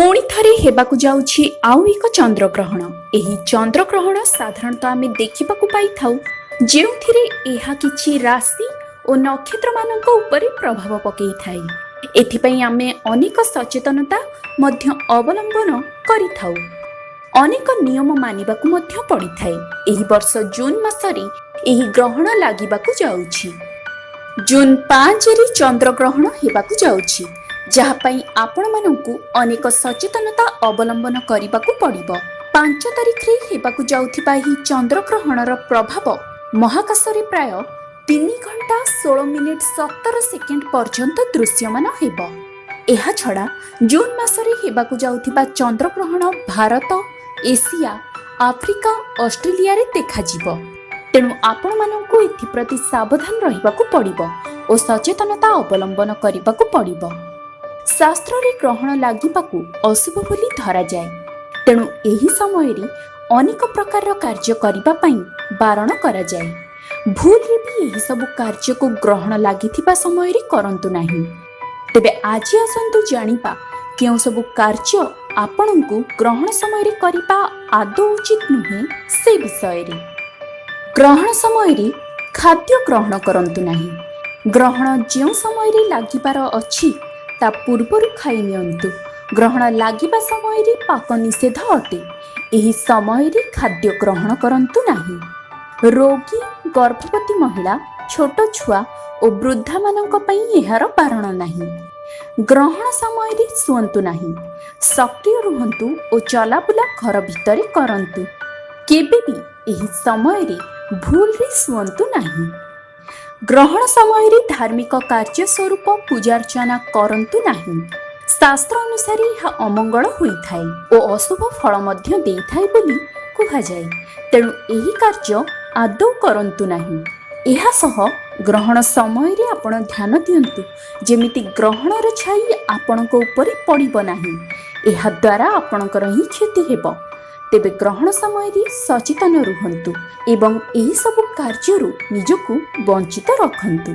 ପୁଣି ଥରେ ହେବାକୁ ଯାଉଛି ଆଉ ଏକ ଚନ୍ଦ୍ରଗ୍ରହଣ। ଏହି ଚନ୍ଦ୍ରଗ୍ରହଣ ସାଧାରଣତଃ ଆମେ ଦେଖିବାକୁ ପାଇଥାଉ, ଯେଉଁଥିରେ ଏହା କିଛି ରାଶି ଓ ନକ୍ଷତ୍ରମାନଙ୍କ ଉପରେ ପ୍ରଭାବ ପକାଇଥାଏ। ଏଥିପାଇଁ ଆମେ ଅନେକ ସଚେତନତା ମଧ୍ୟ ଅବଲମ୍ବନ କରିଥାଉ। ଅନେକ ନିୟମ ମାନିବାକୁ ମଧ୍ୟ ପଡ଼ିଥାଏ। ଏହି ବର୍ଷ ଜୁନ୍ ମାସରେ ଏହି ଗ୍ରହଣ ଲାଗିବାକୁ ଯାଉଛି। ଜୁନ୍ 5ରେ ଚନ୍ଦ୍ରଗ୍ରହଣ ହେବାକୁ ଯାଉଛି, ଯାହା ପାଇଁ ଆପଣମାନଙ୍କୁ ଅନେକ ସଚେତନତା ଅବଲମ୍ବନ କରିବାକୁ ପଡ଼ିବ। 5 ତାରିଖରେ ହେବାକୁ ଯାଉଥିବା ଏହି ଚନ୍ଦ୍ରଗ୍ରହଣର ପ୍ରଭାବ ମହାକାଶରେ ପ୍ରାୟ 3 ଘଣ୍ଟା 16 ମିନିଟ୍ 17 ସେକେଣ୍ଡ ପର୍ଯ୍ୟନ୍ତ ଦୃଶ୍ୟମାନ ହେବ। ଏହାଛଡ଼ା ଜୁନ୍ ମାସରେ ହେବାକୁ ଯାଉଥିବା ଚନ୍ଦ୍ରଗ୍ରହଣ ଭାରତ, ଏସିଆ, ଆଫ୍ରିକା, ଅଷ୍ଟ୍ରେଲିଆରେ ଦେଖାଯିବ। ତେଣୁ ଆପଣମାନଙ୍କୁ ଏଥିପ୍ରତି ସାବଧାନ ରହିବାକୁ ପଡ଼ିବ ଓ ସଚେତନତା ଅବଲମ୍ବନ କରିବାକୁ ପଡ଼ିବ। ଶାସ୍ତ୍ରରେ ଗ୍ରହଣ ଲାଗିବାକୁ ଅଶୁଭ ବୋଲି ଧରାଯାଏ। ତେଣୁ ଏହି ସମୟରେ ଅନେକ ପ୍ରକାରର କାର୍ଯ୍ୟ କରିବା ପାଇଁ ବାରଣ କରାଯାଏ। ଭୁଲରେ ବି ଏହିସବୁ କାର୍ଯ୍ୟକୁ ଗ୍ରହଣ ଲାଗିଥିବା ସମୟରେ କରନ୍ତୁ ନାହିଁ। ତେବେ ଆଜି ଆସନ୍ତୁ ଜାଣିବା, କେଉଁ ସବୁ କାର୍ଯ୍ୟ ଆପଣଙ୍କୁ ଗ୍ରହଣ ସମୟରେ କରିବା ଆଦୌ ଉଚିତ ନୁହେଁ ସେ ବିଷୟରେ। ଗ୍ରହଣ ସମୟରେ ଖାଦ୍ୟ ଗ୍ରହଣ କରନ୍ତୁ ନାହିଁ। ଗ୍ରହଣ ଯେଉଁ ସମୟରେ ଲାଗିବାର ଅଛି, ତା ପୂର୍ବରୁ ଖାଇ ନିଅନ୍ତୁ। ଗ୍ରହଣ ଲାଗିବା ସମୟରେ ପାକ ନିଷେଧ ଅଟେ। ଏହି ସମୟରେ ଖାଦ୍ୟ ଗ୍ରହଣ କରନ୍ତୁ ନାହିଁ। ରୋଗୀ, ଗର୍ଭବତୀ ମହିଳା, ଛୋଟ ଛୁଆ ଓ ବୃଦ୍ଧାମାନଙ୍କ ପାଇଁ ଏହାର ବାରଣ ନାହିଁ। ଗ୍ରହଣ ସମୟରେ ଶୁଅନ୍ତୁ ନାହିଁ। ସକ୍ରିୟ ରୁହନ୍ତୁ ଓ ଚଲାବୁଲା ଘର ଭିତରେ କରନ୍ତୁ। କେବେ ବି ଏହି ସମୟରେ ଭୁଲରେ ଶୁଅନ୍ତୁ ନାହିଁ। ଗ୍ରହଣ ସମୟରେ ଧାର୍ମିକ କାର୍ଯ୍ୟ ସ୍ୱରୂପ ପୂଜାର୍ଚ୍ଚନା କରନ୍ତୁ ନାହିଁ। ଶାସ୍ତ୍ର ଅନୁସାରେ ଏହା ଅମଙ୍ଗଳ ହୋଇଥାଏ ଓ ଅଶୁଭ ଫଳ ମଧ୍ୟ ଦେଇଥାଏ ବୋଲି କୁହାଯାଏ। ତେଣୁ ଏହି କାର୍ଯ୍ୟ ଆଦୌ କରନ୍ତୁ ନାହିଁ। ଏହା ସହ ଗ୍ରହଣ ସମୟରେ ଆପଣ ଧ୍ୟାନ ଦିଅନ୍ତୁ, ଯେମିତି ଗ୍ରହଣର ଛାଇ ଆପଣଙ୍କ ଉପରେ ପଡ଼ିବ ନାହିଁ। ଏହାଦ୍ୱାରା ଆପଣଙ୍କର ହିଁ କ୍ଷତି ହେବ। ତେବେ ଗ୍ରହଣ ସମୟରେ ସଚେତନ ରୁହନ୍ତୁ ଏବଂ ଏହିସବୁ କାର୍ଯ୍ୟରୁ ନିଜକୁ ବଞ୍ଚିତ ରଖନ୍ତୁ।